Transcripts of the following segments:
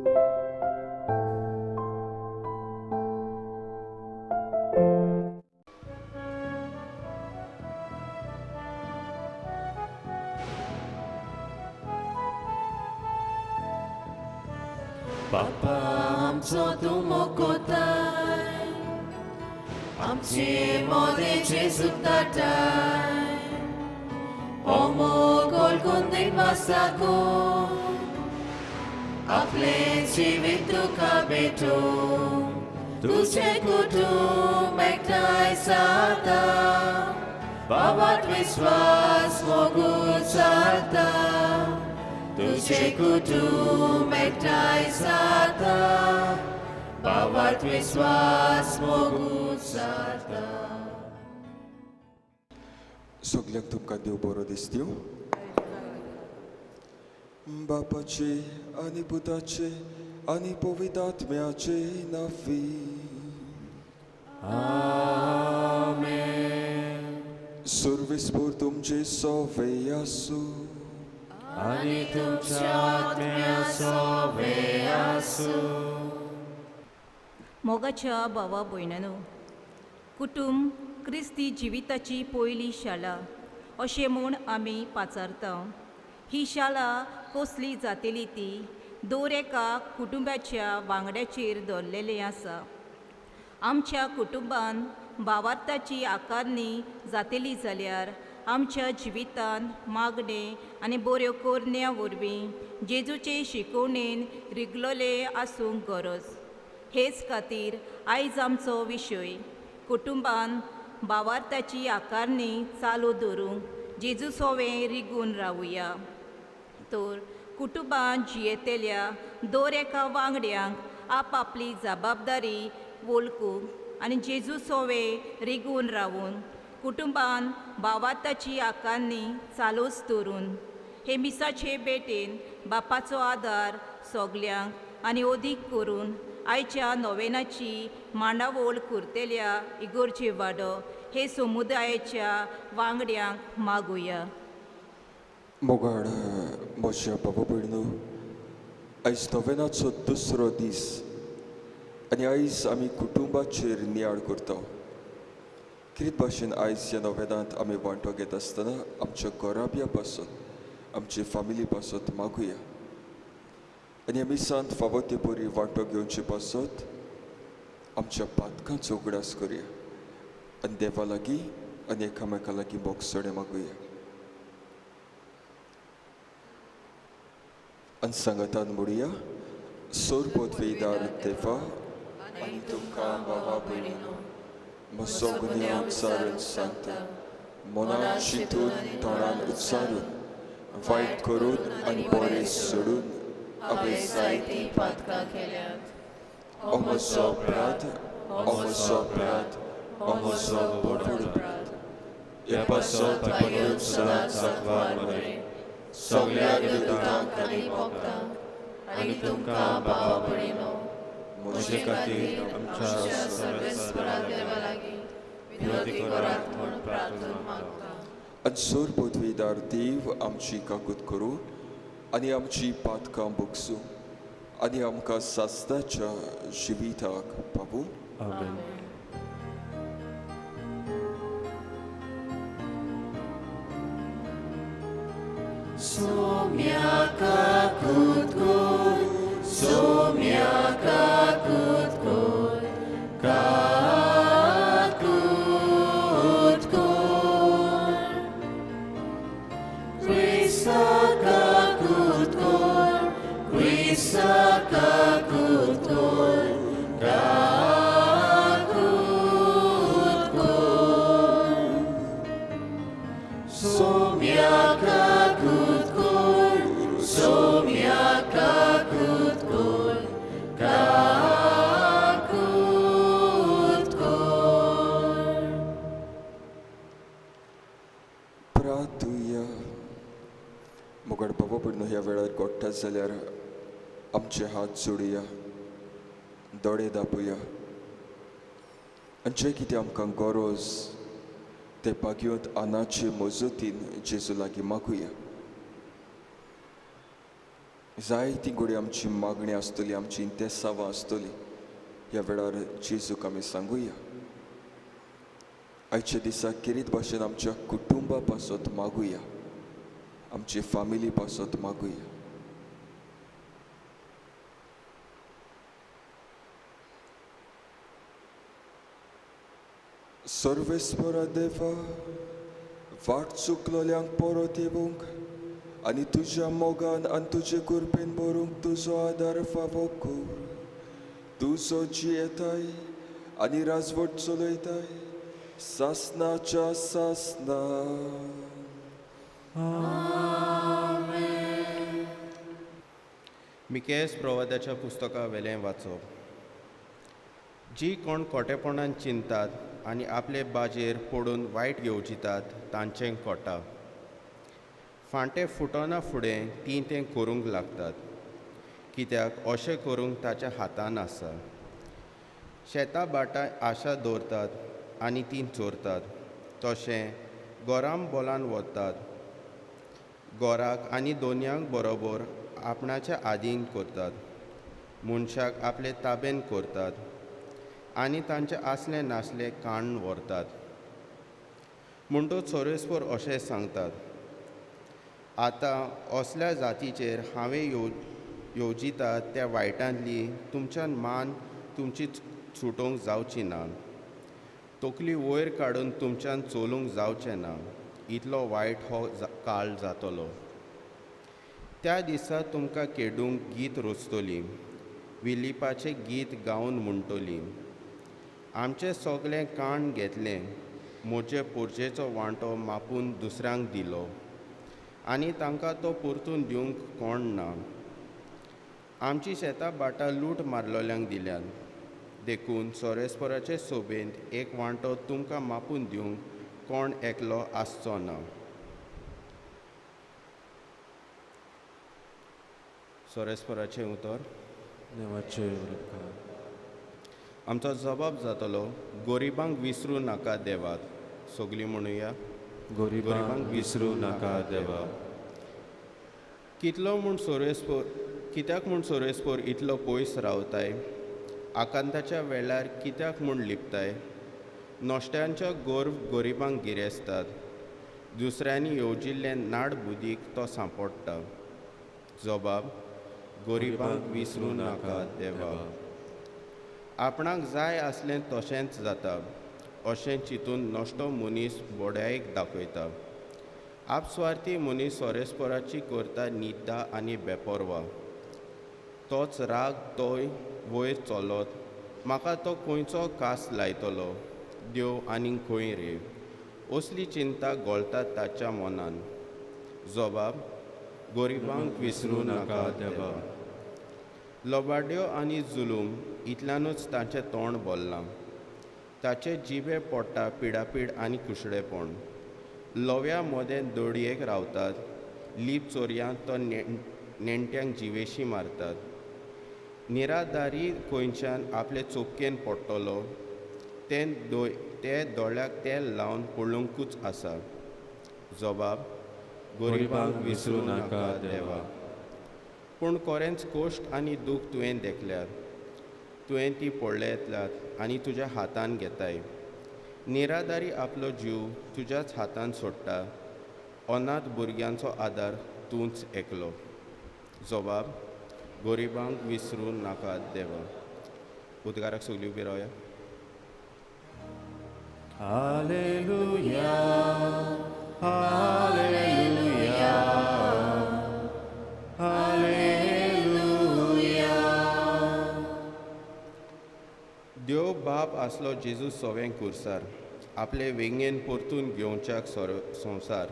बापा आमचो तूं मोगोताय आमचे मोदें जेजूक धाडटाय हो मोग वळखून दिनवासाको आपलें जिवीत तुका भेटूं तुजें कुटूंब एकठांय जाता बाबात विस्वास मोगूच चलता तुझे कुटुंब एकठांय जाता बाबात विस्वास मोगूच जाता. सगल्यांक तुमकां देव बरो दिसत्यो. बापाचे आनी पुताचे आनी पवित्र आत्म्याचे नांवी. आमेन. सर्वेस्पोर तुमचे सोवे आसूं आनी तुमच्या आत्म्या सोवे आसूं. मोगाच्या भावा भयणानो, कुटुंब क्रिस्ती जिविताची पयली शाळा अशें म्हूण आमी पाचारता. ही शाळा कसली जातली ती दर एका कुटुंबाच्या वांगड्याचेर दवरलेली आसा. आमच्या कुटुंबान भावार्थाची आकारणी जातली जाल्यार आमच्या जिवितान मागणें आनी बऱ्यो करण्या वरवीं जेजूचे शिकोवणेन रिगलोले आसूंक गरज. हेच खातीर आयज आमचो विशय कुटुंबान भावार्थाची आकारणी चालू दवरूंक जेजू सोवें रिगून रावुया. तर कुटुंबान जियेतल्या दर एका वांगड्यांक आपआपली जबाबदारी वळखूंक आनी जेजू सोवें रिगून रावून कुटुंबान भावार्थाची आकारणी चालूच दवरून हे मिसाचे भेटेन बापाचो आदार सगल्यांक आनी अदीक करून आयच्या नोवेनाची मांडावळ करतल्या इगोर्जे वाडो हे समुदायाच्या वांगड्यांक मागुया. मोगाळ म्हज्या बाबा भयणू, आयज नोवेनाचो दुसरो दीस आनी आयज आमी कुटुंबाचेर नियाळ करता. कितें भाशेन आयज ह्या नोवेनांत आमी वांटो घेता आसतना आमच्या घराब्या पासत, आमचे फामिली पासत मागुया आनी ह्या मिसांत फावो ते बरी वांटो घेवचे पासत आमच्या पातकांचो उगडास करुया आनी देवा लागीं आनी एकामेका लागीं बोगसणें मागुया. आनी सांगातान म्हणुया, सोरपोतवेदार देवा आनी तुमकां बाबा भयणीनो म्हजो गुन्यांव उच्चारून सांगता, मनान चिंतून तोंडान उच्चारून वायट करून आनी बरें सोडून हांवें जायतीं पातकां केल्यांत. हो म्हजो अपराध, हो म्हजो अपराध, हो म्हजो व्हड अपराध. ह्या पासत पयलीं सदांच सांकवार मरे सगल्या देवतांक आनी भक्तांक आनी तुमकां बाबा भयणीनो म्हजे खातीर आमच्या सर्वेस्परा देवा लागीं विनवती करात म्हूण प्रार्थना मागता. आनी सोर पदवीदार देव आमची काकूत करूं आनी आमची पातकां बोगसूं आनी आमकां सासणाच्या जिविताक पावूं. आमेन. सोम्या काकूत कर, सोम्या काकूत कर, काकूत कर. क्रिस्ता काकूत कर, क्रिस्ता काकूत कर, काकूत कर. सोम्या काकूत कर, सोम्या काकूत कर, काकूत कर. प्रार्थुया. मोगाळ बाबा भयणो, ह्या वेळार गोडटा जाल्यार आमचे हात जोडुया, दोळे दापुया आनी जें कितें आमकां गरज ते भाग्योत आनाचे मजतीन जेजू लागीं मागुया. जायती घडये आमची मागणी आसतली, आमची इंतेसांवां आसतली. ह्या वेळार जेजूक आमी सांगुया. आयच्या दिसा खेरीत भाशेन आमच्या कुटुंबा पासत मागुया, आमचे फामिली पासत मागुया. सर्वेस्परा देवा, वाट चुकलोल्यांक परत येवंक आनी तुज्या मोगान आनी तुजे कृपेन भरूंक तुजो आदार फावो कर. तुजो जियेताय आनी राजवट चलयताय सासनाच्या सासना. मिकेस प्रवादाच्या पुस्तका वेलें वाचप. जी कोण खोटेपणान चिंतात आनी आपले बाजेर पडून वायट येवजितात तांचें कोटा. फांटे फुटना फुडें तीं तें करूंक लागतात, कित्याक अशें करूंक ताच्या हातान आसा. शेतां भाटां आशा दवरतात आनी तीं चोरतात, तशें गोराम बोलान वतात. गोराक आनी दोनयांक बरोबर आपणाच्या आदीन करतात, मनशाक आपले ताबेन करतात आनी तांचें आसलें नासलें काण व्हरतात. म्हणटच सर्वेस्पर अशें सांगतात, आतां असल्या जातीचेर हांवें येवजिता त्या वायटांतली तुमच्यान मान तुमची सुटोवंक जावची ना, तकली वयर काडून तुमच्यान चलूंक जावचें ना, इतलो वायट हो काळ जातलो. त्या दिसा तुमकां केडूंक गीत रचतली, विलिपाचें गीत गावन म्हणटली. आमचें सगळें काण घेतलें, म्हजे पोरजेचो वांटो मापून दुसऱ्यांक दिलो आनी तांकां तो परतून दिवंक कोण ना. आमची शेतां भाटां लूट मारलेल्यांक दिल्यात, देखून सोरेस्पराचे सोबेंत एक वांटो तुमकां मापून दिवंक कोण एकलो आसचो ना. सोरेस्पराचें उतर. आमचो जबाब जातलो, गरिबांक विसरूं नाका देवाक. सगळीं म्हणुया, गरिबांक विसरूं नाका देवा. कितलो म्हूण सोरेस्पोर, कित्याक म्हूण सोरेस्पोर इतलो पयस रावताय? आकांताच्या वेळार कित्याक म्हूण लिपताय? नश्ट्यांचो गर्व गरिबांक गिरेस्तात, दुसऱ्यांनी येवजिल्ले नाड बुदीक तो सांपडटा. जबाब, गरिबांक विसरूं नाका देवा. आपणाक जाय आसलें तशेंच जाता अशें चिंतून नश्टो मनीस बोड्यायक दाखयता. आपस्वार्थी मनीस सोरेस्पराची करता निद्दा आनी बेपर्वा. तोच राग तोय वयर चलत, म्हाका तो खंयचो कास लायतलो, देव आनी खंय रे, असली चिंता घोळटा ताच्या मनान. जबाब, गरिबांक विसरूं नाका देवा. लबाड्यो आनी जुलूम इतल्यानूच ताचें तोंड भरलां, ताचे जिबे पडटा पिडापीड आनी कुशडेपण. लोव्या मदें दोडयेक रावतात, लीप चोरयांत तो नेणट्यांक जिवेशी मारतात. निरादारी खंयच्यान आपले चोपकेन पडटलो ते दोळ्याक तेल लावन पळोवंकूच आसा. जबाब, गरिबांक विसरूं नाका देवा. पूण कोरेंच कोश्ट आनी दूख तुवें देखल्यात, तुवें ती पळयल्यात आनी तुज्या हातान घेताय. निरादारी आपलो जीव तुज्याच हातान सोडटा, अनाथ भुरग्यांचो आदार तूंच एकलो. जबाब, गरिबांक विसरूं नाका देवा. उद्गाराक सगळीं उबी रावया. Hallelujah, hallelujah, hallelujah. देव बाप आसलो जेजू सवें कुर्सार, आपले वेंगेन परतून घेवच्याक संवसार.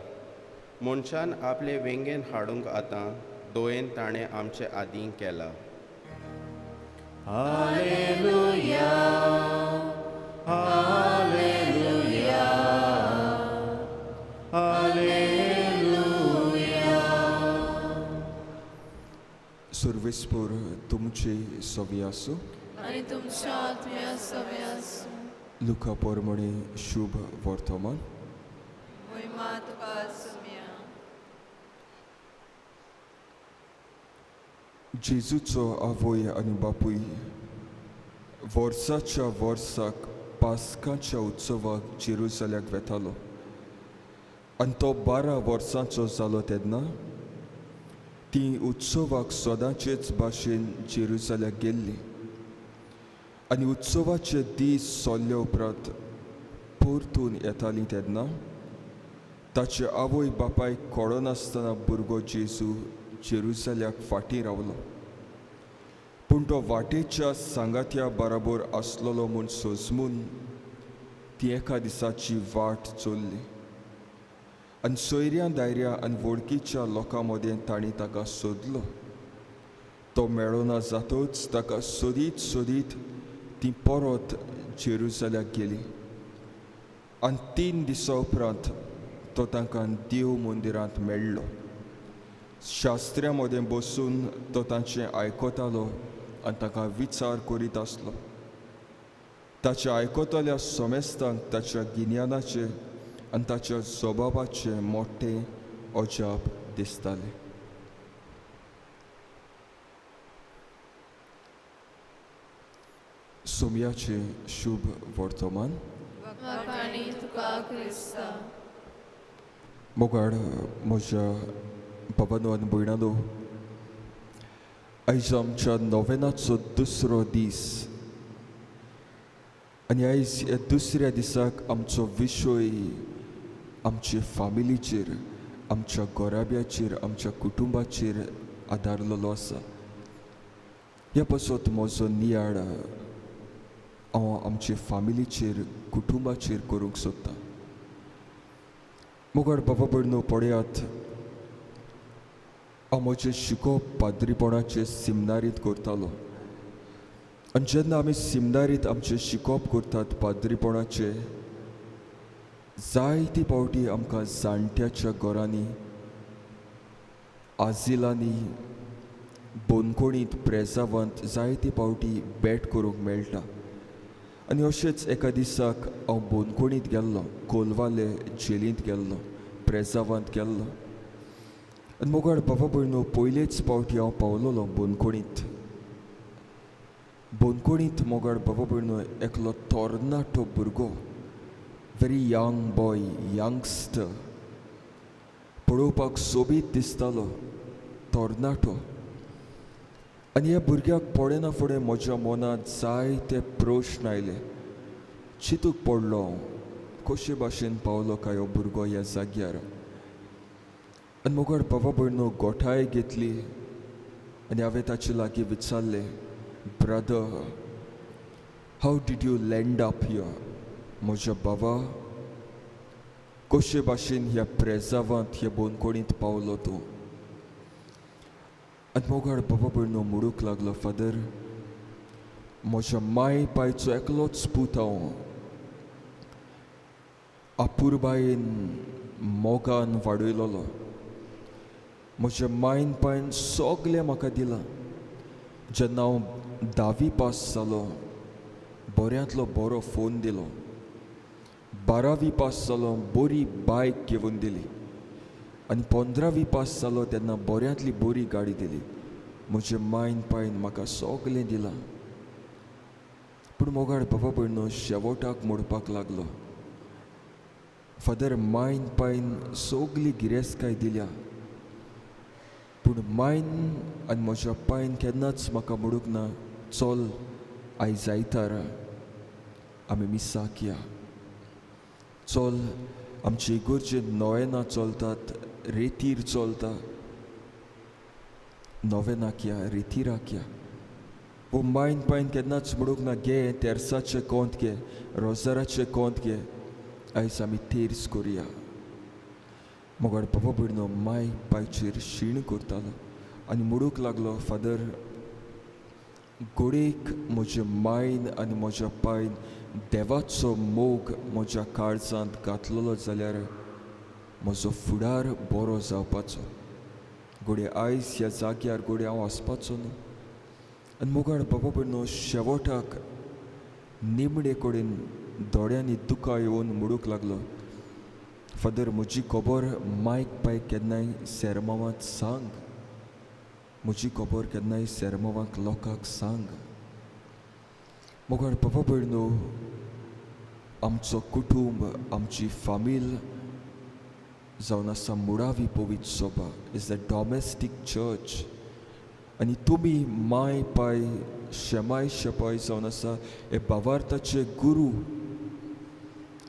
मनशान आपले वेंगेन हाडूंक आतां दोयेन ताणें आमचे आदीं केला. Hallelujah, hallelujah, hallelujah. सर्वेस्पर तुमचे सवी आसूं आनी तुमच्या आत्म्या सवी आसूं. लुका परमणे शुभ वर्तमान. महिमा तुका आसुया. जेजूचो आवय आनी बापूय वर्साच्या वर्साक पास्काच्या उत्सवाक जेरुजाल्याक वेतालो आनी तो 12 वर्सांचो जालो तेन्ना ती उत्सवाक सदांचेच भाशेन जेरुजाल्याक गेल्ली आनी उत्सवाचे दीस सोल्ले उपरांत परतून येताली तेन्ना ताचे आवय बापायक कळनासतना भुरगो जेजू जेरुजाल्याक फाटीं रावलो. पूण तो वाटेच्या सांगात्या बराबर आसलेलो म्हूण सोजमून ती एका दिसाची वाट चल्ली आनी सोयऱ्या दायऱ्या आनी वळखीच्या लोकां मदें तांणी ताका सोदलो. तो मेळना जातच ताका सोदीत सोदीत ती परत जेरुजाल्याक गेली आनी 3 दिसां उपरांत तो तांकां देव मंदिरांत मेळ्ळो. शास्त्र्या मदें बसून तो तांचें आयकतालो आनी ताका विचार करीत आसलो. ताच्या आयकतल्या समेस्तांक ताच्या गिन्यानाचें आनी ताच्या स्वभावाचें मोठें अजाप दिसतालें. सोम्याचें शुभ वर्तमान. मोगाड म्हज्या बाबानो आनी भयणानो, आयज आमच्या नोवेनाचो दुसरो दीस आनी आयज ह्या दुसऱ्या दिसाक आमचो विशय आमचे फामिलीचेर, आमच्या घराब्याचेर, आमच्या कुटुंबाचेर आदारलेलो आसा. ह्या पासत म्हजो नियाळ हांव आमचे फामिलीचेर, कुटुंबाचेर करूंक सोदतां. मोगाड बाबा भयणो, पळयात, हांव म्हजें शिकोवप पाद्रीपणाचें सिमनारींत करतालो आनी जेन्ना आमी सिमनारींत आमचें शिकोवप करतात पाद्रीपणाचें, जायते फावटी आमकां जाणट्याच्या घरांनी, आजिलांनी, बोनकोणींत, प्रेजावांत जायते फावटी भेट करूंक मेळटा. आनी अशेंच एका दिसाक हांव बोनकोणींत गेल्लो, कोलवाले जेलींत गेल्लो, प्रेजावांत गेल्लो आनी मोगाड बाबा भयणो, पयलेच फावटी हांव पावलोलो बोनकोणींत. बोनकोणींत मोगाड बाबा भयणो एकलो तरणाटो भुरगो, व्हेरी यंग बॉय, यंगस्टर, पळोवपाक सोबीत दिसतालो, तरणाटो. आनी ह्या भुरग्याक पळयना फुडें म्हज्या मनांत जायते प्रश्न आयले. चिंतूंक पडलो हांव, कशे भाशेन पावलो काय हो भुरगो ह्या जाग्यार. आनी मोगाड बाबा भयणो, गोठाय घेतली आनी हांवें ताचे लागीं विचारलें, Brother, how did you land up here? म्हज्या बाबा, कशे भाशेन ह्या प्रेजावांत, ह्या बोनकोणींत पावलो तूं? आनी मोगाड बाबा भयणो म्हणूंक लागलो, फादर, म्हज्या माय पायचो एकलोच पूत हांव, अपुरबायेन मोगान वाडयलोलो. म्हज्या मायन पायन सगळें म्हाका दिलां. जेन्ना हांव 10वी पास जालो, बऱ्यांतलो बरो फोन दिलो. 12वी पास जालो, बरी बायक घेवन दिली. आनी 15वी पास जालो तेन्ना बऱ्यांतली बरी गाडी दिली. म्हजे मायन पायन म्हाका सगळें दिलां. पूण मोगाड बाबा भयणो शेवटाक मोडपाक लागलो, फादर, मायन पायन सगली गिरेस्तकाय दिल्या, पूण मायन आनी म्हज्या पायन केन्नाच म्हाका म्हणूंक ना, चल आयज आयतार आमी मिसाक या, चल आमचे इगर्जेंत नोवेनां चलतात, रेतीर चलता, नोवेनाक या, रेतिराक या. वो मायन पायन केन्नाच म्हणूंक ना, घे तेर्साचें कोंत घे, रोजाराचें कोंत घे, आयज आमी तेर्स करुया. मोगाड बाबा भयणो माय पायचेर शीण करतालो आनी म्हणूंक लागलो, फादर, घडयेक म्हजे मायन आनी म्हज्या पायन देवाचो मोग म्हज्या काळजांत घातलेलो जाल्यार म्हजो फुडार बरो जावपाचो. घडये आयज ह्या जाग्यार घडये हांव आसपाचो न्हू. आनी मोगाड बाबा भयणो शेवटाक निमणे कडेन दोळ्यांनी दुकां येवन म्हणूंक लागलो, फादर, म्हजी खबर मायक पायक केन्नाय सेरमांवांत सांग. म्हजी खबर केन्नाय सेरमांवाक लोकांक सांग. मोगाळ बाबा भयणो, आमचो कुटूंब, आमची फामील जावन आसा मुळावी पवित्र सभा, is the domestic church. आनी तुमी माय पाय शेमाय शेपाय जावन आसा हे भावार्थाचे गुरू.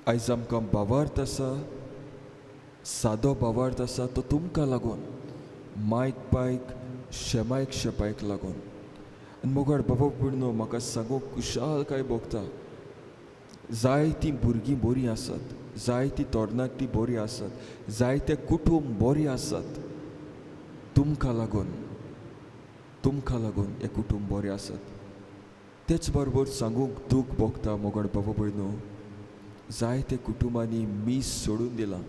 आयज आमकां भावार्थ आसा, सादो भावार्थ आसा तो तुमकां लागून, मायक पायक शेमायक शेपायक लागून. आनी मोगाळ बाबा भयणो, म्हाका सांगूंक खुशालकाय भोगता, जायतीं भुरगीं बरीं आसात, जायतीं तरणाटीं बरीं आसात, जायते कुटूंब बरीं आसात, तुमकां लागून, तुमकां लागून हें कुटूंब बरें आसात. तेच बरोबर सांगूंक दूख भोगता मोगाळ बाबा भयणो, जायते कुटुंबांनी मीस सोडून दिलां,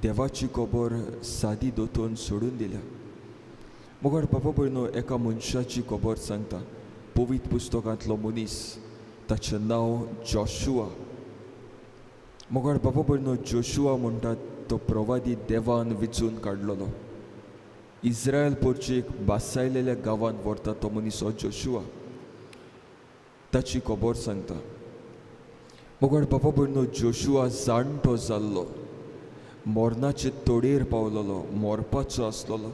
देवाची खबर सादी दोतोन सोडून दिल्या. मोगाळ बाबा भयणो, एका मनशाची खबर सांगता, पवित्र पुस्तकांतलो मनीस, ताचें नांव जोशुआ. मोगाळ बाबा भयणो, जोशुआ म्हणटात तो प्रवादी देवान विचून काडलेलो. इस्रायल पोरचेक बासायलेल्या गांवांत व्हरता तो मनीस हो जोशुआ. ताची खबर सांगता. मोगाळ बाबा भयणो, जोशुआ जाणटो जाल्लो, मरणाचे तोडेर पावलेलो, मरपाचो आसलेलो.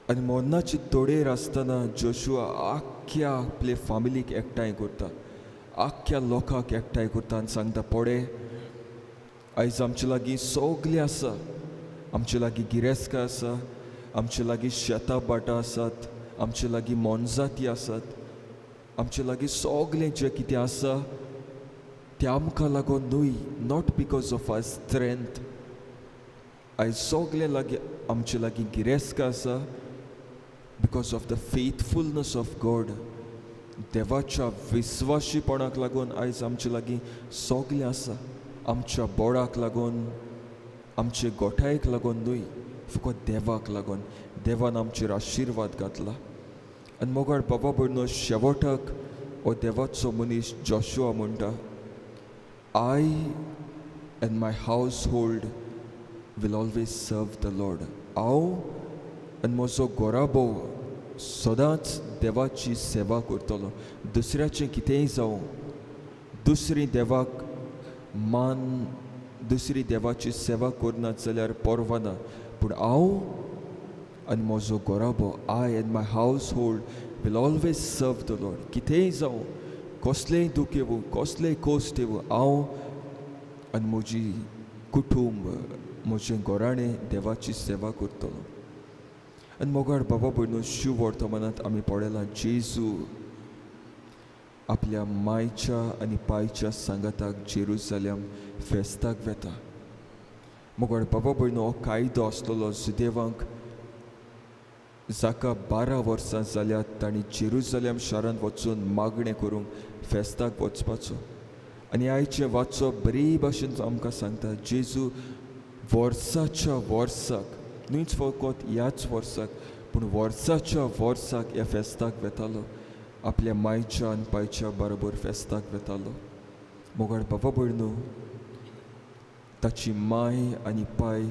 आनी मरणाचे तोडेर आसतना जोशुआ आख्ख्या आपले फामिलीक एकठांय करता, आख्ख्या लोकांक एकठांय करता आनी सांगता, पळय आयज आमचे लागीं सगळें आसा, आमचे लागीं गिरेस्कां आसा, आमचे लागीं शेतां भाटां आसात, आमचे लागीं मोनजाती आसात, आमचे लागीं सगळें जें कितें आसा तें आमकां लागून न्हय, not because of our strength. आयज सगळें लागीं आमचे लागीं गिरेस्कां आसा because of the faithfulness of God. देवाच्या विस्वाशीपणाक लागून आयज आमचे लागीं सगळें आसा, आमच्या बोडाक लागून, आमचे गोठायेक लागून न्हय, फकत देवाक लागून. देवान आमचेर आशिर्वाद घातला. आनी मोगाळ बाबा भयणो, शेवटाक हो देवाचो मनीस जोशुआ म्हणटा, I and my household will always serve the Lord. हांव आनी म्हजो घराबो सदांच देवाची सेवा करतलो. दुसऱ्याचें कितेंय जावं, दुसरी देवाक मान, दुसरी देवाची सेवा करनात जाल्यार पर्वा ना, पूण हांव आनी म्हजो घराबो, I and my household will always serve the Lord. कितेंय जावं, कसलेंय दूख येवं, कसलेंय कोश्ट येवं, हांव आनी म्हजी कुटूंब, म्हजें घराणें देवाची सेवा करतलो. आनी मोगाळ बाबा भयणो, शिव वर्तमानांत आमी पळयलां, जेजू आपल्या मायच्या आनी पायच्या सांगाताक जेरुजालेम फेस्ताक वेता. मोगाळ बाबा भयणो, हो कायदो आसलेलो जुदेवांक, जाका 12 वर्सां जाल्यात तांणी जेरुजालेम शारांत वचून मागणें करूंक फेस्ताक वचपाचो. आनी आयचें वाचप बरे भाशेन आमकां सांगता, जेजू वर्साच्या वर्साक, न्हूच फकत ह्याच वर्साक, पूण वर्साच्या वर्साक ह्या फेस्ताक वेतालो, आपल्या मायच्या आनी पायच्या बरोबर फेस्ताक वेतालो. मोगाळ बाबा भयणो, ताची माय आनी पाय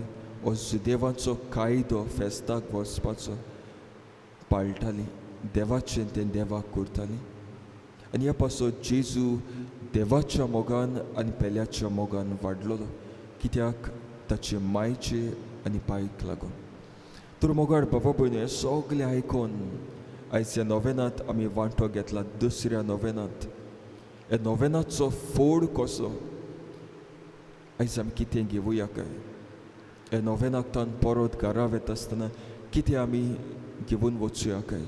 हो जुदेवाचो कायदो फेस्ताक वचपाचो पाळटालीं, देवाचें तें देवाक करतालीं. आनी ह्या पासत जेजू देवाच्या मोगान आनी पेल्याच्या मोगान वाडलेलो, कित्याक ताचे मायचे आनी पायक लागून. तर मोगाळ बाबा भयणो, हें सगळें आयकून आयज ह्या नोवेनांत आमी वांटो घेतला, दुसऱ्या नोवेनांत. ह्या नोवेनाचो फोड कसो आयज आमी कितें घेवया काय? ह्या नोवेनाक तान परत घरा वेता आसतना कितें आमी घेवन वचुया काय?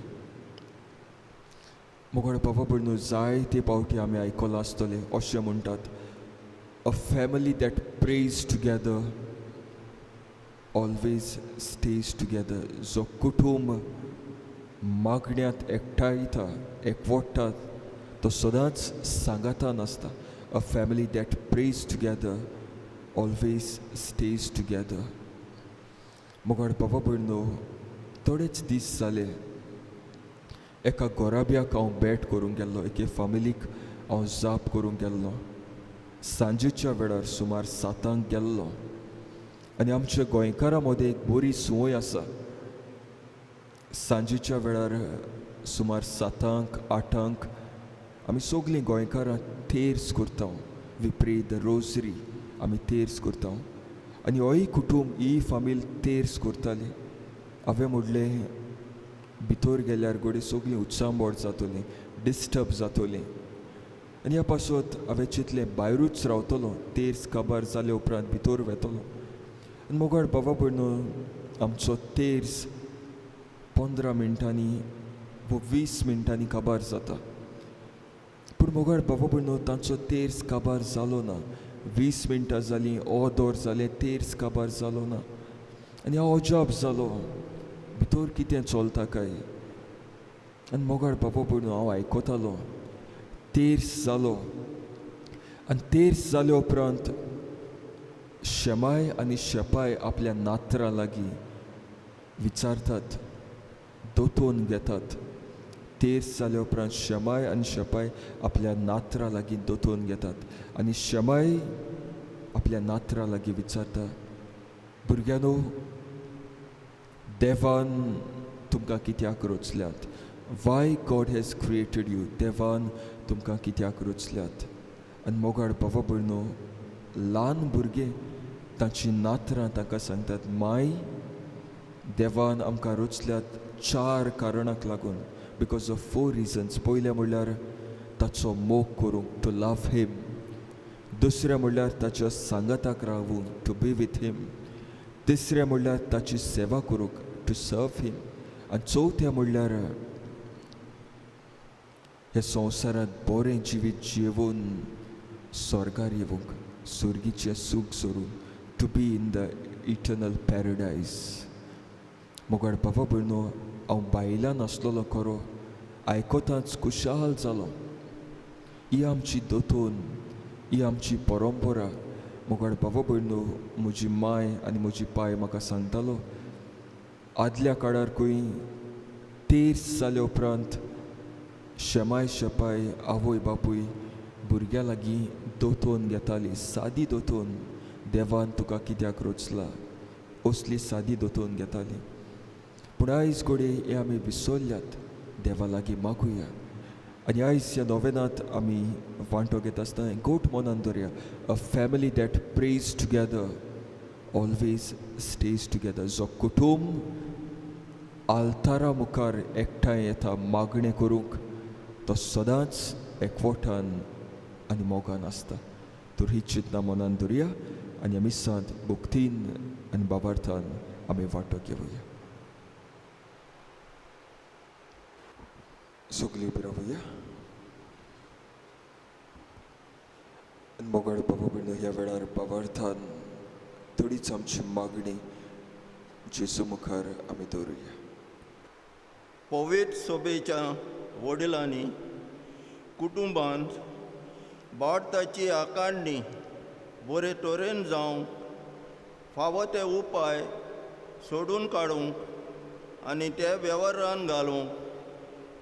मोगाळ बाबा भयणो, जायते पावटी आमी आयकलां आसतलें अशें म्हणटात, a family that prays together always stays together. जो कुटूंब मागण्यांत एकठांयता, एकवटात, तो सदांच सांगातान आसता. A family that prays together always stays together. मोगाळ बाबा भयणो, थोडेच दीस जाले एका गोराब्याक हांव भेट करूंक गेल्लो, एके फामिलीक हांव जाप करूंक गेल्लो. सांजेच्या वेळार सुमार 7 गेल्लो. आनी आमच्या गोंयकारां मदें एक बरी संवय आसा, सांजेच्या वेळार सुमार 7 8 आमी सगळीं गोंयकारां तेर्स करता. We pray the rosary, आमी तेर्स करता. आनी होय कुटूंब, ही फामील तेर्स करताली. हांवें म्हणलें भितर गेल्यार घडये सगळीं उत्सांबोड जातलीं, डिस्टर्ब जातलीं. आनी ह्या पासत हांवें चिंतलें भायरूच रावतलो, तेर्स काबार जाले उपरांत भितर वेतलो. आनी मोगाळ बाबा भयणो, आमचो तेर्स 15 मिनटांनी वो 20 मिनटांनी काबार जाता. पूण मोगाळ बाबा भयणो, तांचो तेर्स काबार जालो ना. 20 मिनटां जालीं, अर्दोर जालें, तेर्स काबार जालो ना. आनी हांव अजाप जालो, भितर कितें चलता काय. आनी मोगाळ बाबा भयणो, हांव आयकतालो तेर्स जालो. आनी तेर्स जाले उपरांत शेमाय आनी शेपाय आपल्या नातरां लागीं विचारतात, दोतोन घेतात. तेर्स जाले उपरांत शेमाय आनी शेपाय आपल्या नातरां लागीं दोतोन घेतात. आनी शेमाय आपल्या नातरां लागीं विचारता, भुरग्यांनो, देवान तुमकां कित्याक रचल्यात? Why God has created you? देवान तुमकां कित्याक रचल्यात? आनी मोगाळ बाबा भयणो, ल्हान भुरगे तांची नातरां तांकां सांगतात, माय, देवान आमकां रचल्यात 4 कारणाक लागून, because of 4 reasons. पयलें म्हणल्यार ताचो मोग करूंक, टू लव हिम. दुसरें म्हणल्यार ताच्या सांगाताक रावूंक, टू बी विथ हिम. तिसरें म्हणल्यार ताची सेवा करूंक, टू सर्व हिम. आनी चवथें म्हणल्यार ह्या संवसारांत बरें जिवीत जियेवन स्वर्गार येवंक, सुर्गीचें सूख सोडून, to be in the eternal paradise. मोगाळ बाबा भयणो, हांव बायलान आसलेलो खरो, आयकताच खुशाल जालो. ही आमची दोतोन, ही आमची परंपरा. मोगाळ बाबा भयणो, म्हजी माय आनी म्हजी पाय म्हाका सांगतालो, आदल्या काळार खंय तेर्स जाले उपरांत शेमाय शेपाय आवय बापूय भुरग्यां लागीं दोतोन घेताली, सादी दोतोन. देवान तुका कित्याक रचला, असली सादी दोतोन घेताली. पूण आयज घडये हे आमी विसरल्यात. देवा लागीं मागुया. आनी आयज ह्या नोवेनांत आमी वांटो घेता आसतना गोट मनान दवरया, a family that prays together always stays together. जो कुटूंब आल्तारा मुखार एकठांय येता मागणें करूंक, तो सदांच एकवटान आनी मोगान आसता. तर ही चिंतना मनान दवरया आनी आमी सांत भक्तीन आनी बाबार्थान आमी वांटो घेवया. सगळीं उबी रावया. आनी मोगाळ बाबा भयणो, ह्या वेळार बाबार्थान थोडीच आमची मागणी जेजू मुखार आमी दवरुया. पवित्र सभेच्या वडिलांनी कुटुंबांत भारताची आकारणी बरे तरेन जावंक फावो ते उपाय सोडून काडूंक आनी ते वेव्हारान घालूंक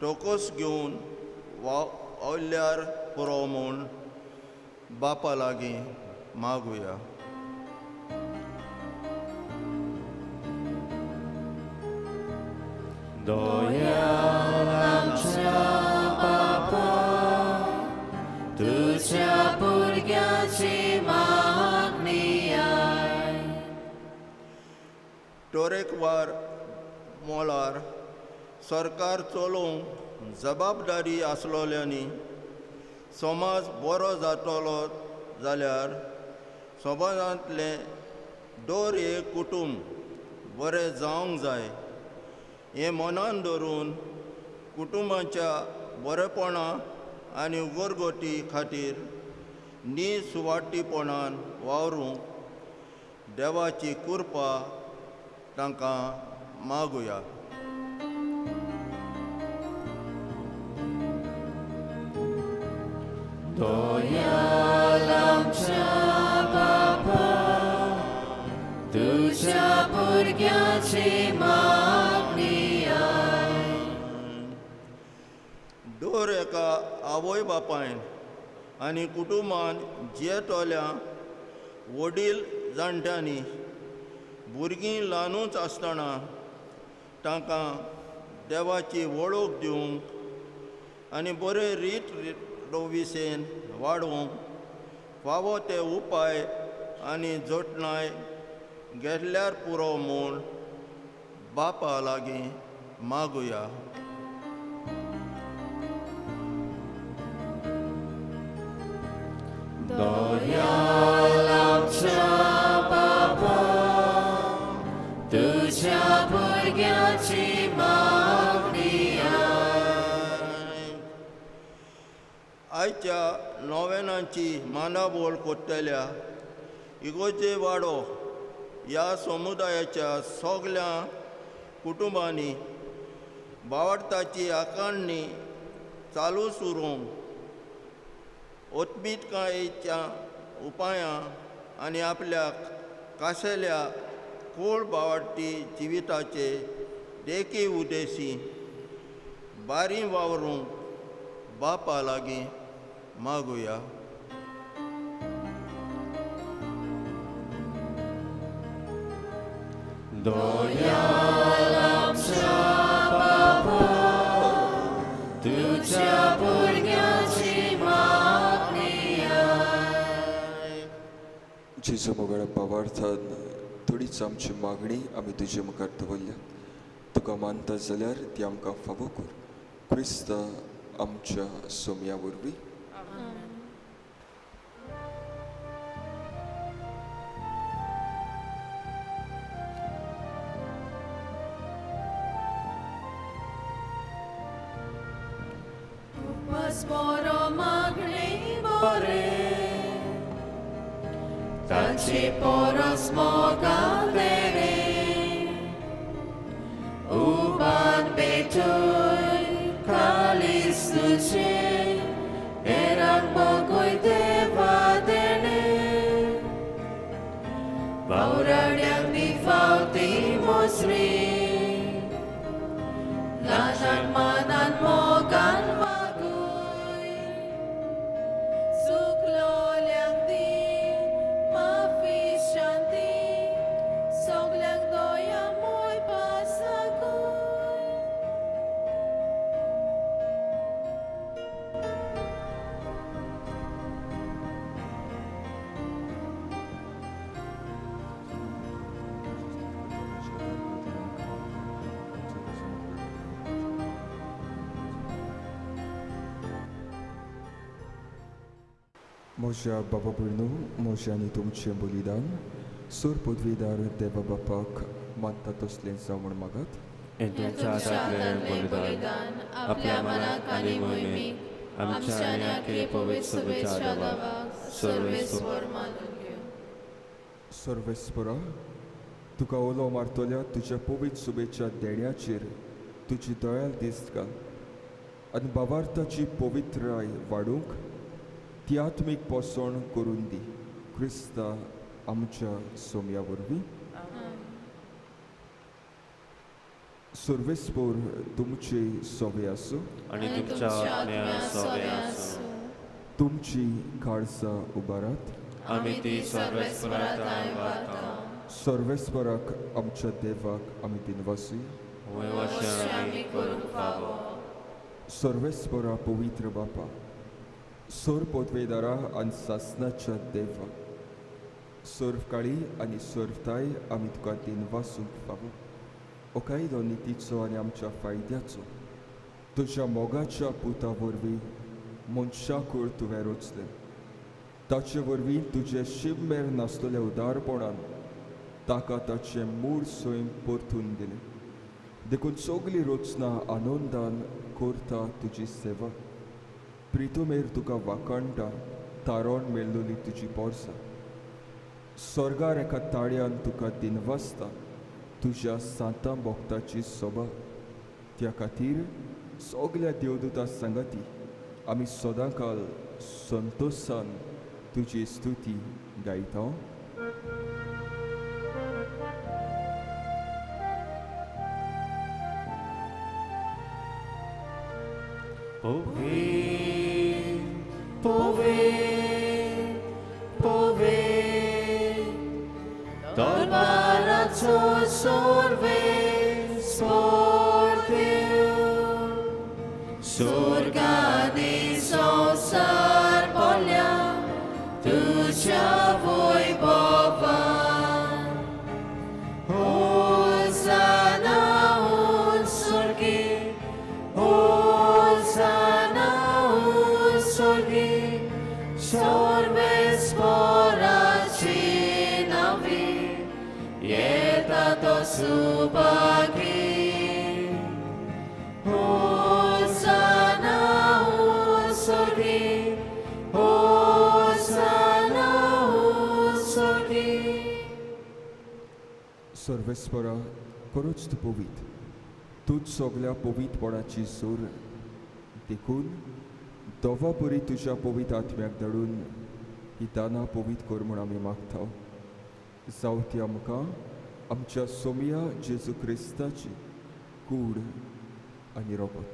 टोकोस घेवन वावल्यार पुरो म्हूण बापा लागीं मागुया. दयाळ आमच्या बापा, तुझ्या भुरग्याची मागणी आय. तरेकवार मोलार सरकार चलोवंक जबाबदारी आसलोल्यांनी समाज बरो जातलो जाल्यार समाजांतलें दर एक कुटूंब बरें जावंक जाय हें मनान धरून कुटुंबाच्या बरेपणा आनी उदरगती खातीर निसुवार्थीपणान वावरूंक देवाची कृपा तांकां मागुया. दयाळ आमच्या बापा, तुझ्या भुरग्याची मागणी आय. दर एका आवय बापायन आनी कुटुंबान जियेतल्या वडील जाणट्यांनी भुरगीं ल्हानूच आसतना तांकां देवाची वळख दिवंक आनी बरे रीत रोविसेन वाडोवंक फावो ते उपाय आनी जतनाय घेतल्यार पुरो म्हूण बापा लागीं मागुया. दयाळ आमच्या बापा, तुज्या भुरग्याची मागणी आयक. आयच्या नोवेनांची मांडावळ कोत्तल्या इगोजे वाडो ह्या समुदायाच्या सगल्या कुटुंबांनी बावडताची आकांडणी चालूच उरूंक ओतमितकायेच्या उपायां आनी आपल्या काशेल्या कोळ बावडटी जिविताचे देखी उद्देशी बारी वावरूंक बापा लागीं मागुया. दयाळ आमच्या बापा, तुज्या भुरग्याची मागणी आयक. जेजू मोगाळ बाबार्थान थोडीच आमची मागणी आमी तुजे मुखार दवरल्या. तुका मानता जाल्यार ती आमकां फावो कर, क्रिस्त आमच्या सोम्या वरवीं. उपास बरो मागणी बरे, ताची पोरस मोगान देणे, उबान बेटूय कालीस तुजे, हेरांक मोगूय देवा देणे, वावराड्यांक दी फावती मोसरी, ल्हानान मानान मोगान वागूय, सुकलोल्यांक दी माफी शांती, सगल्यांक दया मोय पासाकूय. म्हज्या बाबा भयणू, म्हजें आनी तुमचें बलिदान सोर पदवीदार देवा बापाक मानता तसलें जावं म्हूण मागात. हें तुमच्या हातांतलें बलिदान आपल्या मनाक आनी मोहिमेक आमच्या आनी आखे पवित्र सभेच्या देवाक सर्वेस्पर मानून घेवं. सर्वेस्परा, तुका उलो मारतल्या तुज्या पवित्र सुबेच्या देण्याचेर तुजी दयाल दिस्त घाल आनी बाबार्थाची पवित्राय वाडूंक ती आत्मीक पोसवण करून दी, क्रिस्ता आमच्या सोम्या वरवीं. सर्वेस्पर तुमचे सोवे आसूं आनी तुमच्या आत्म्या सोवे आसूं. तुमची काळजां उबारात. आमी ती सर्वेस्परा थांय व्हरता. सर्वेस्पराक आमच्या देवाक आमी दिनवासी. होय वशें आमी करूंक फावो. सर्वेस्परा पवित्र बापा, सोर पदवेदारा आनी सासनाच्या देवा, सर्वकाळी आनी सर्वताय आमी तुका दिनवासूंक फावो. ओकायदो नितीचो आनी आमच्या फायद्याचो तुज्या मोगाच्या पुता वरवीं मनशाकूळ तुवें रचलें. ताचे वरवीं तुजें शिवमेर नासतल्या उदारपणान ताका ताचें मूळ सैम परतून दिलें. देखून सगली रचना आनंदान करता तुजी सेवा. प्रितुमेर तुका वाखाणटा तारण मेळ्ळोली तुजी पोरसां. स्वर्गार एका ताळ्यान तुका दिनवासता तुज्या सांतां भक्ताची सोबा. त्या खातीर सगल्या देवदूता सांगाती आमी सदांकाल संतोशान तुजी स्तुती गायता. Pove, pove, pove, Torbarazzo sorve sporteo. सोर्गानी संवसार भरल्या तुज्या वैभवान. होसाना स्वर्गी, होसाना स्वर्गी, सर्वेस्पराची नांवी येता तो सुभागी. होसाना स्वर्गी, होसाना स्वर्गी. सर्वेस्परा, खरोच तूं पवीत, तूंच सगल्या पवीतपणाची सोर. देखून दोवा परी तुज्या पवीत आत्म्याक धाडून ही दानां पवीत कर म्हूण आमी मागता. जावं ती आमकां आमच्या सोमया जेजू क्रिस्ताची कूड आनी रोगत.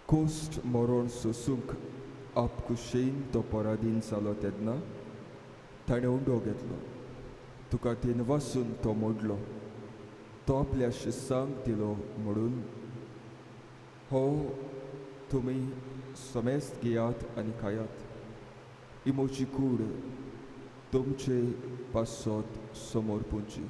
कोश्ट मरण सोसूंक आपकुशेन तो पराधीन जालो तेन्ना ताणें उंडो घेतलो, तुका दिनवासून तो मोडलो, तो आपल्या शिसांक दिलो म्हणून, हो तुमी समेस्त घेयात आनी खायात, ही म्हजी कूड तुमचे पासत समोर पुंची.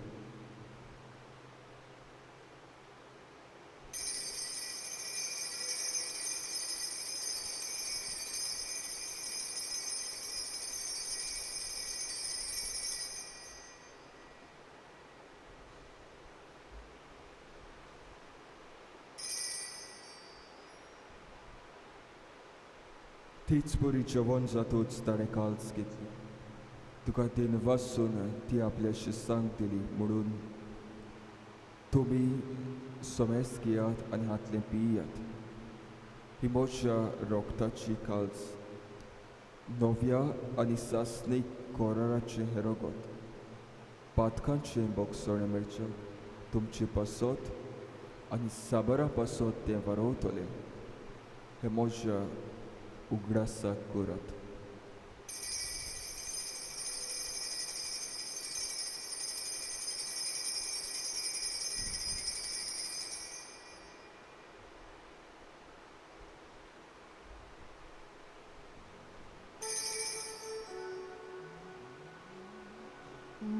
तीच बरी जेवण जातूच ताणें काल्स घेतली, तुका दिनवासून ती आपल्या शिसांक दिली म्हणून, तुमी समेस्त घेयात आनी हातलें पियात, ही म्हज्या रोगताची काल्स, नव्या आनी सासणीक कराराचें हें रगत, पातकांचें बोगसणें मेळचें तुमचे पासत आनी साबारा पासत तें वारोवतलें, हें म्हज्या उगडासाक करात.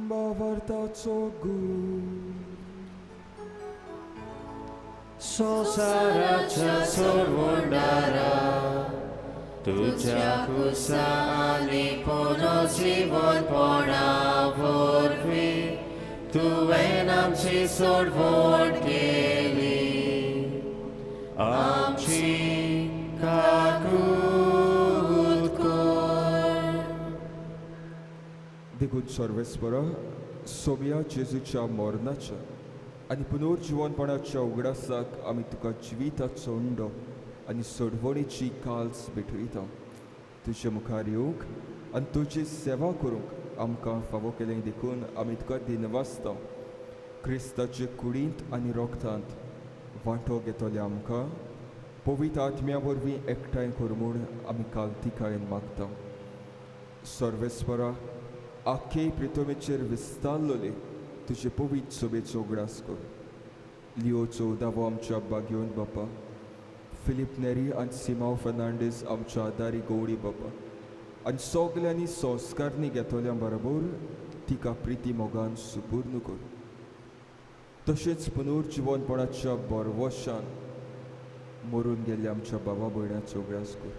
भावार्थाचो गूण. संवसाराच्या सोडवणदारा, तुज्या कुसा आनी पुनर्जीवनपणा वरवीं तुवें आमची सोडवण केली. आमची काकूत कर. देखून सर्वेस्परा, सोमया जेजूच्या मरणाच्या आनी पुनर्जिवनपणाच्या उगडासाक आमी तुका जिविताचो उंडो आनी सोडवणीची काल्स भेटयता. तुजे मुखार येवंक आनी तुजी सेवा करूंक आमकां फावो केलें देखून आमी तुका दिनवासता. क्रिस्ताचे कुडींत आनी रोगतांत वांटो घेतले आमकां पवित्र आत्म्या वरवीं एकठांय कर म्हूण आमी कालतिकायेन मागता. सर्वेस्परा, आख्खे प्रितमेचेर विस्तारलेले तुजे पवित्र सोबेचो उगडास कर. लिओ चवदावो आमच्या बागेवन बापा, फिलीप नेरी आनी सिमाव फर्नांडीस आमच्या आदारी गौडी बापा, आनी सगल्यांनी संस्कारणी घेतल्या बरोबर तिका प्रिती मोगान सुपूर्ण कर. तशेंच पुनर्जिवनपणाच्या बरवशान मरून गेल्ल्या आमच्या बाबा भयणाचो उगडास कर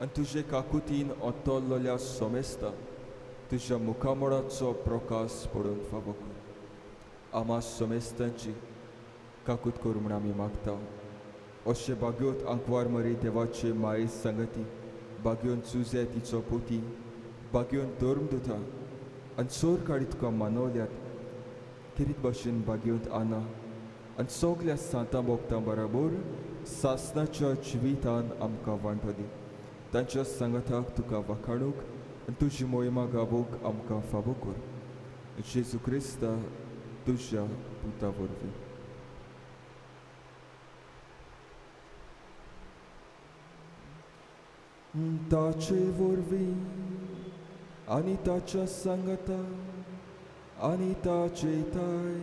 आनी तुजे काकुतीन ओतोल्लोल्या सोमेस्ता तुज्या मुखामळाचो प्रकाश पडून फावो कर. आमा सोमेस्तांची काकूत कर म्हूण आमी मागता. अशें बाग्योत आंकवार मरी देवाचे माये संगती, बागयोन चुजे तिचो पोती, बागयोन धर्म दुता आनी चोर काडी तुका मानवल्यात किरीत भाशेन बागयोंत आना आनी सगल्या सांतां भोगतां बराबर सासनाच्या जिवितान आमकां वांटो दी. तांच्या सांगाताक तुका वाखाणूंक आनी तुजी मोहिमा गावोवंक आमकां फावो कर. जेजू क्रिस्ता तुज्या पुता वरवीं. ताचे वरवीं आनी ताच्या सांगाता आनी ताचे ताय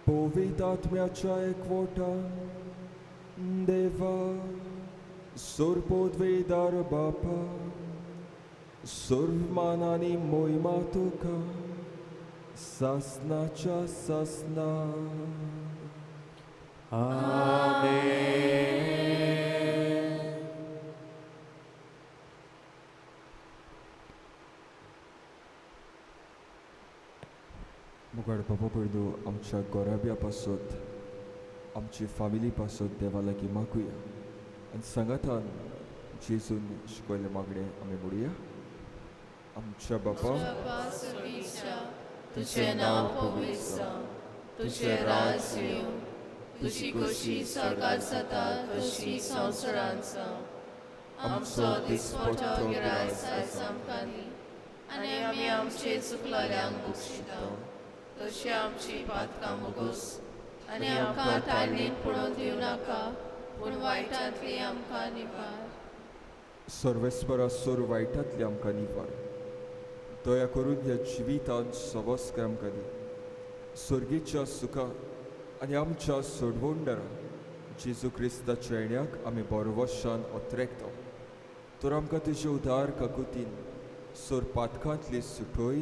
पवित्र आत्म्याच्या एकवटान देवा सोरपोदवेदार बापा सर्व आनी मोहिमा तुका सासनाच्या सासना. आमेन. मुखार बाबा पयलो आमच्या गोराब्या पासत आमची फामिली पासत देवा लागीं मागुया आनी सांगातान जेजून शिकयल्लें मागणें आमी म्हणुया. आमच्या बापा तुझें नांव पवित्र जावं, तुझें राज येवं, तुजी खोशी स्वर्गार जाता तशी संवसारांत जावं. आमचो दिसपट्टो गिरास आयज आमकां दी आनी आमी आमचे चुकलेल्यांक बक्षिता तशी आमची पातकां मुगोस आनी आमकां ताळणीन पडोवन दिवं नाका पूण वायटांतली आमकां निवार. सर्वेस्परा सोर वायटांतली आमकां निवार. दया करून ह्या जिवितांत सवस्क आमकां दी सर्गीच्या सुखा आनी आमच्या सोडवणदारा जेजू क्रिस्ताच्या येण्याक आमी बरवशान अत्रेकता. तर आमकां तुजे उदार काकुतीन सोर पातकांतली सुटोय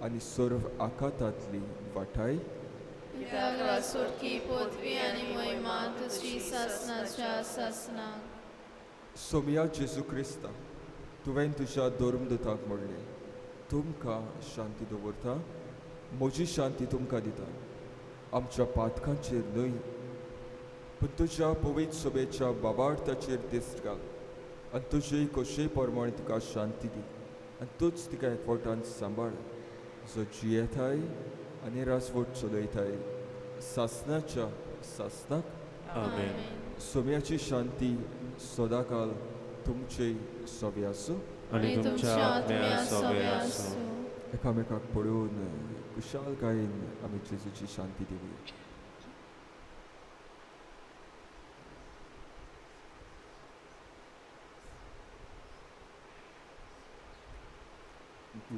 आनी सर्व आकातांतली वाटाय. कित्याक रासोडकी पदवी आनी महिमा तुजी सासनाच्या सासनाक. सोमया जेजू क्रिस्ता तुवें तुज्या धर्मदूताक म्हणलें तुमकां शांती दवरता म्हजी शांती तुमकां दिता. आमच्या पातकांचेर न्हय पूण तुज्या पवित्र सभेच्या बाबार्थाचेर दिश्ट घाल आनी तुजे कशे प्रमाणे तुका शांती दी आनी तूंच तिका एकवटान सांबाळ जो जियेताय आनी राजवट चलयताय सासनाच्या सासनाक. आमेन. सोम्याची शांती सदाकाल तुमचे सवे आसूं आनी तुमच्या आत्म्या सवे आसूं. एकामेकाक पळोवन कुशालकायेन आमी जेजूची शांती दिवया.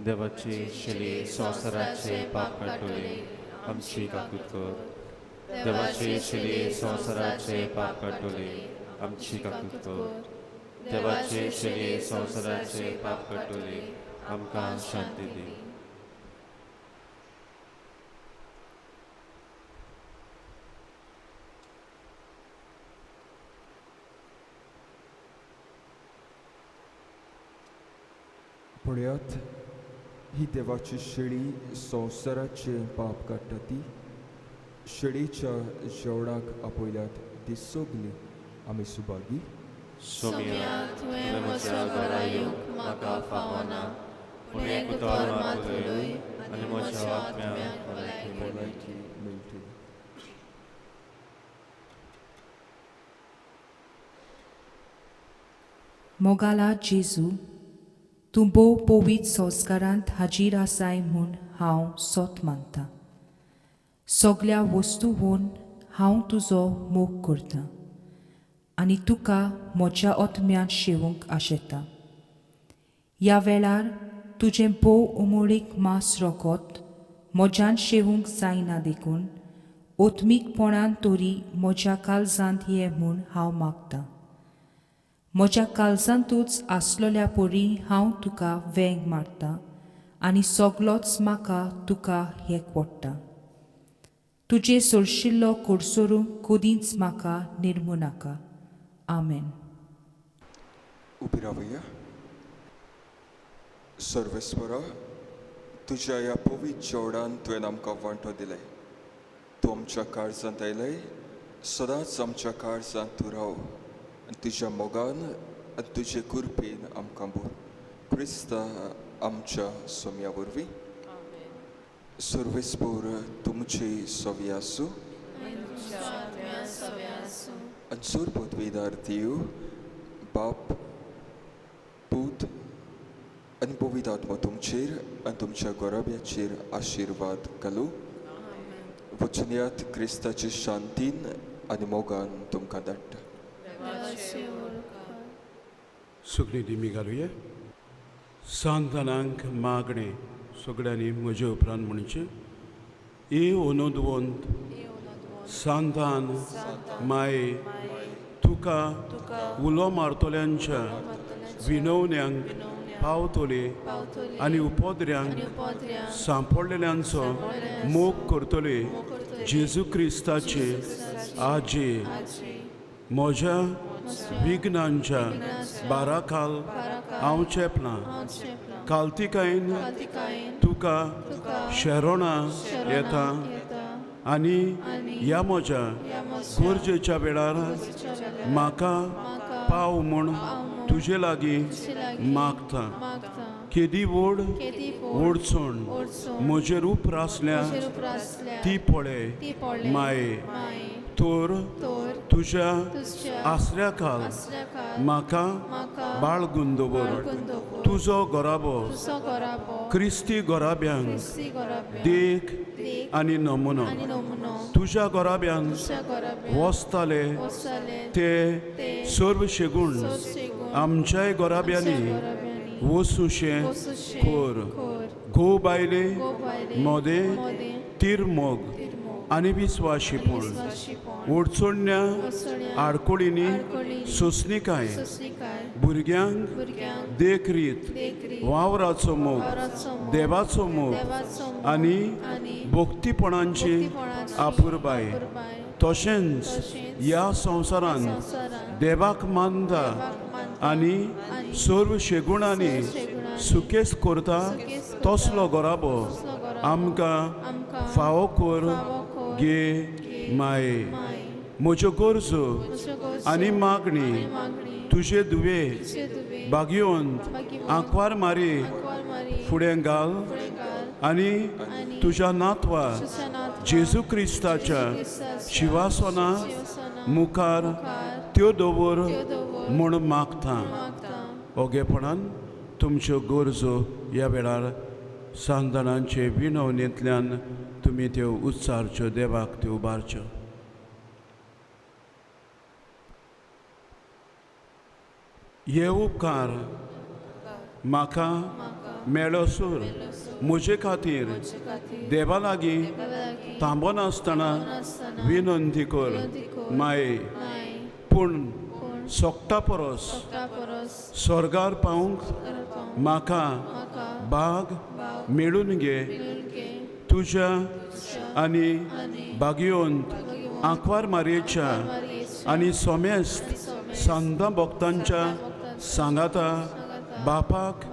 देवाची शेली संवसाराचे पाप काडटली आमची काकूत कर. देवाची शेली संवसाराचे पाप काडटली आमची काकूत कर. देवाची शेली संवसाराचे पाप काडटली आमकां शांती दी. पळयात ही देवाची शेळी संवसाराचें पाप काडटा ती शेळीच्या जेवणाक आपयल्यात ती सगली आमी सुभागी. सोम्या तुवें म्हज्या घरा येवंक म्हाका फावना पूण एक उतर मात उलय आनी म्हज्या आत्म्याक भलायकी मेळटली. मोगाला जेजू तूं भोव पवित्र संस्कारांत हाजीर आसाय म्हूण हांव सोत मानतां. सगल्या वस्तूवन हांव तुजो मोग करतां आनी तुका म्हज्या आत्म्यांत शेवूंक आशेतां. ह्या वेळार तुजें भोव उमळीक मांस रोगत म्हज्यान शेवूंक जायना देखून ओत्मीकपणान तरी म्हज्या काळजांत ये म्हूण हांव मागतां. म्हज्या काळजांतूच आसलोल्या परी हांव तुका वेंग मारतां आनी सगलोच म्हाका तुका एक पडटा. तुजें सोरशिल्लो कोडसोरूंक कदींच म्हाका निर्मू नाका. आमेन. उबी रावया. सर्वेस्परा तुज्या ह्या पवित्र जेवणान तुवें आमकां वांटो दिलें. तूं आमच्या काळजांत आयलें सदांच आमच्या काळजांत तूं राव आनी तुज्या मोगान आनी तुजे कृपेन आमकां भर. क्रिस्ता आमच्या सोम्या वरवीं. सर्वेस्पोर तुमची सवी आसूं आनी सोरपतवेदार देव बाप पूत आनी पवित्र आत्मो तुमचेर आनी तुमच्या गोराब्याचेर आशिर्वाद घालूं. वचुनयात क्रिस्ताचे शांतीन आनी मोगान तुमकां धाडटा. सुगणी दिमी घालुया. सांतानांक मागणें सगळ्यांनी म्हजे उपरांत म्हणचें ए ओनोदवंत सांतान माये तुका उलो मारतल्यांच्या विनवण्यांक पावतले आनी उपद्र्यांक सांपडलेल्यांचो मोग करतले जेजू क्रिस्ताचे आजे म्हज्या विघ्नांच्या बाराखाल हांव चेपलां कालतिकायेन तुका शेरोणा येता आनी ह्या म्हज्या गरजेच्या वेळार म्हाका पाव म्हूण तुजे लागीं मागता. केदी व्हड ओडचण म्हजेर उप्रासल्या ती पळय माये, तर तुज्या आसऱ्या खाल म्हाका बाळगून दवर. तुजो घराबो क्रिस्ती घराब्यांक देख आनी नमुनो. तुज्या घराब्यांक वसताले ते सर्व शेगूण आमच्याय घराब्यांनी वसुशें कर. घोव बायले मोदें तिरमोग आनी विस्वाशीपण ओडचोडण्या आडकोळींनी सोंसणीकाय भुरग्यांक देखरीत वावराचो मोग देवाचो मोग आनी भक्तीपणांची आपुरबाय. तशेंच ह्या संवसारांत देवाक मानता आनी सर्व शेगुणांनी सुकेस करता तसलो घराबो आमकां फावो कर गे माये. म्हज्यो गरजो आनी मागणी तुजे धुवे बागयोंत आंकवार मारी फुडें घाल आनी तुज्या नातवा जेजू क्रिस्ताच्या शिवासना मुखार त्यो दवर म्हूण मागता. ओगेपणान तुमच्यो गरजो ह्या वेळार सांतानांचे विनवणेंतल्यान तुमी त्यो उच्चारच्यो, देवाक त्यो उबारच्यो. हे उपकार म्हाका मेळोसर म्हजे खातीर देवा लागीं थांबनासतना विनंती कर माये. पूण सोगटा परस स्वर्गार पावूंक म्हाका बाग मेळून घे. तुज्या आनी बागयोंत आंकवार मारयेच्या आनी सोमेस्त सांतां भक्तांच्या सांगाता बापाक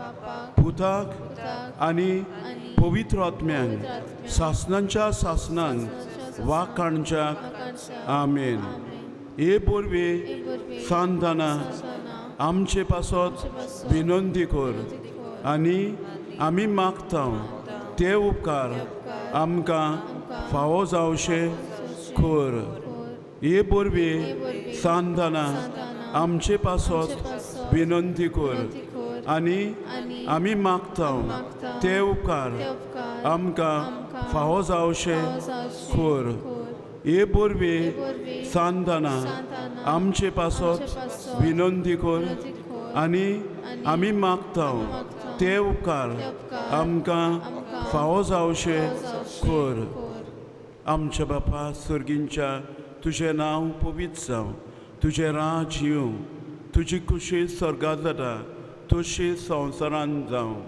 पुताक आनी पवित्र आत्म्यांक सासनांच्या सासनांक वाखाणच्याक. आमेन. हे बोरवे सांताना आमचे पासत विनंती कर आनी आमी मागता ते उपकार आमकां फावो जावशे कर. हे बोरवे सांताना आमचे पासत विनंती कर आनी आमी मागता ते उपकार आमकां फावो जावशे कर. हे बोरवे सांताना आमचे पासत विनंती कर आनी आमी मागता ते उपकार आमकां फावो जावशे कर. आमच्या बापा सर्गींच्या तुजें नांव पवित्र जावं, तुजें राज येवं, तुजी खुशी स्वर्गांत जाता तशी संवसारांत जावं.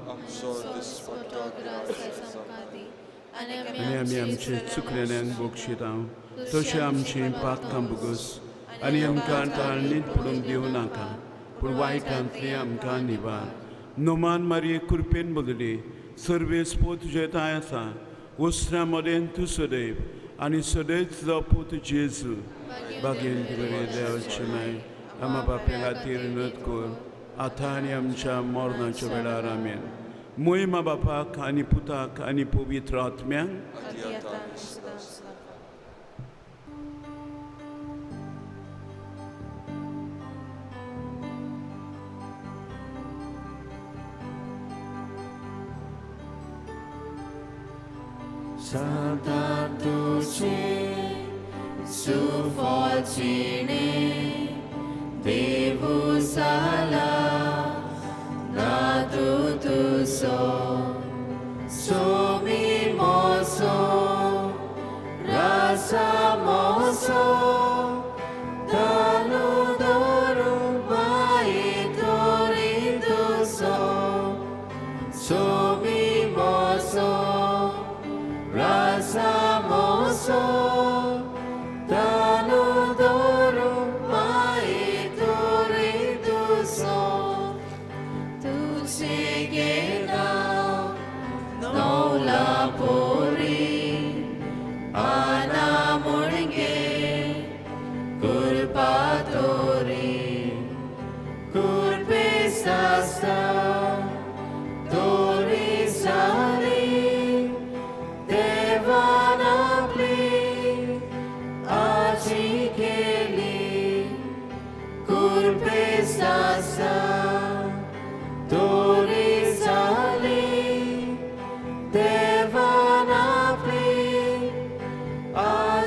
आनी आमी आमचे चुकलेल्यांक बक्षिता तशें आमचीं पातकां भोगस आनी आमकां ताळणीत पडूंक दिवं नाका, पूण वायटांतली आमकां निवार. नोमान मारये कृपेन बदली सर्वेस पो तुजें तांय आसा उसऱ्या मदें तूं सदैव आनी सदैव तुजो पूत जेजू बागेन बरें देवाचे माय आमा बापे खातीर नत कर आतां आनी आमच्या मरणाच्या वेळार. आमेन. मोहिमा बापाक आनी पुताक आनी पवित्र आत्म्यांक. Santan tuce sufolcine devu sala natu tuso.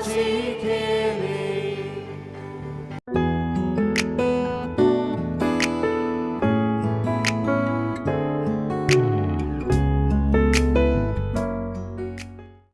जिखे.